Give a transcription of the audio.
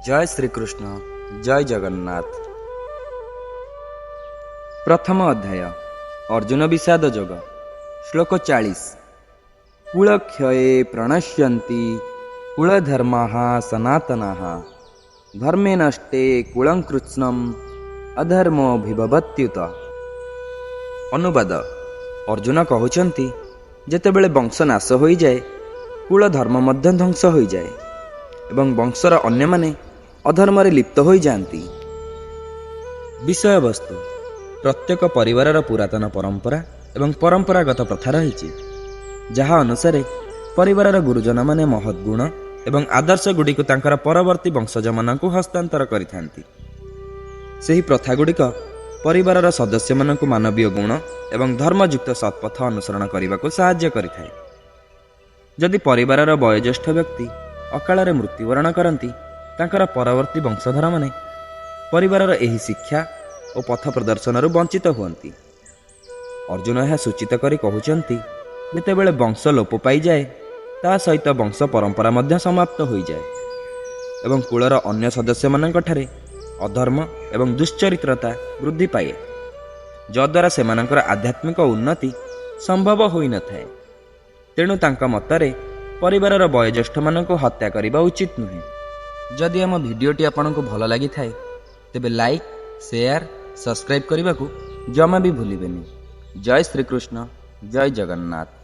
ଜୟ ଶ୍ରୀକୃଷ୍ଣ, ଜୟ ଜଗନ୍ନାଥ। ପ୍ରଥମ ଅଧ୍ୟାୟ, ଅର୍ଜୁନ ବିଷାଦ ଯୋଗ, ଶ୍ଲୋକ 40। କୁଳକ୍ଷୟେ ପ୍ରଣଶ୍ୟନ୍ତି କୁଳଧର୍ମାः ସନାତନାः, ଧର୍ମେ ନଷ୍ଟେ କୁଳଂ କୃତ୍ସ୍ନମ୍ ଅଧର୍ମୋଭିଭବତ୍ୟୁତ। ଅନୁବାଦ, ଅର୍ଜୁନ କହୁଛନ୍ତି, ଯେତେବେଳେ ବଂଶ ନାଶ ହୋଇଯାଏ, କୁଳ ଧର୍ମ ମଧ୍ୟ ଧ୍ୱଂସ ହୋଇଯାଏ ଏବଂ ବଂଶର ଅନ୍ୟମାନେ ଅଧର୍ମରେ ଲିପ୍ତ ହୋଇଯାଆନ୍ତି। ବିଷୟବସ୍ତୁ, ପ୍ରତ୍ୟେକ ପରିବାରର ପୁରାତନ ପରମ୍ପରା ଏବଂ ପରମ୍ପରାଗତ ପ୍ରଥା ରହିଛି, ଯାହା ଅନୁସାରେ ପରିବାରର ଗୁରୁଜନମାନେ ମହତ୍ ଗୁଣ ଏବଂ ଆଦର୍ଶଗୁଡ଼ିକୁ ତାଙ୍କର ପରବର୍ତ୍ତୀ ବଂଶଜମାନଙ୍କୁ ହସ୍ତାନ୍ତର କରିଥାନ୍ତି। ସେହି ପ୍ରଥାଗୁଡ଼ିକ ପରିବାରର ସଦସ୍ୟମାନଙ୍କୁ ମାନବୀୟ ଗୁଣ ଏବଂ ଧର୍ମଯୁକ୍ତ ସତ୍ପଥ ଅନୁସରଣ କରିବାକୁ ସାହାଯ୍ୟ କରିଥାଏ। ଯଦି ପରିବାରର ବୟୋଜ୍ୟେଷ୍ଠ ବ୍ୟକ୍ତି ଅକାଳରେ ମୃତ୍ୟୁବରଣ କରନ୍ତି, ତାଙ୍କର ପରବର୍ତ୍ତୀ ବଂଶଧରମାନେ ପରିବାରର ଏହି ଶିକ୍ଷା ଓ ପଥ ପ୍ରଦର୍ଶନରୁ ବଞ୍ଚିତ ହୁଅନ୍ତି। ଅର୍ଜୁନ ଏହା ସୂଚିତ କରି କହୁଛନ୍ତି, ଯେତେବେଳେ ବଂଶ ଲୋପ ପାଇଯାଏ, ତା ସହିତ ବଂଶ ପରମ୍ପରା ମଧ୍ୟ ସମାପ୍ତ ହୋଇଯାଏ ଏବଂ କୁଳର ଅନ୍ୟ ସଦସ୍ୟମାନଙ୍କଠାରେ ଅଧର୍ମ ଏବଂ ଦୁଶ୍ଚରିତ୍ରତା ବୃଦ୍ଧି ପାଏ, ଯଦ୍ୱାରା ସେମାନଙ୍କର ଆଧ୍ୟାତ୍ମିକ ଉନ୍ନତି ସମ୍ଭବ ହୋଇନଥାଏ। ତେଣୁ ତାଙ୍କ ମତରେ ପରିବାରର ବୟୋଜ୍ୟେଷ୍ଠମାନଙ୍କୁ ହତ୍ୟା କରିବା ଉଚିତ ନୁହେଁ। ଯଦି ଆମ ଭିଡ଼ିଓଟି ଆପଣଙ୍କୁ ଭଲ ଲାଗିଥାଏ, ତେବେ ଲାଇକ୍, ସେୟାର, ସବସ୍କ୍ରାଇବ୍ କରିବାକୁ ଜମା ବି ଭୁଲିବେନି। ଜୟ ଶ୍ରୀକୃଷ୍ଣ, ଜୟ ଜଗନ୍ନାଥ।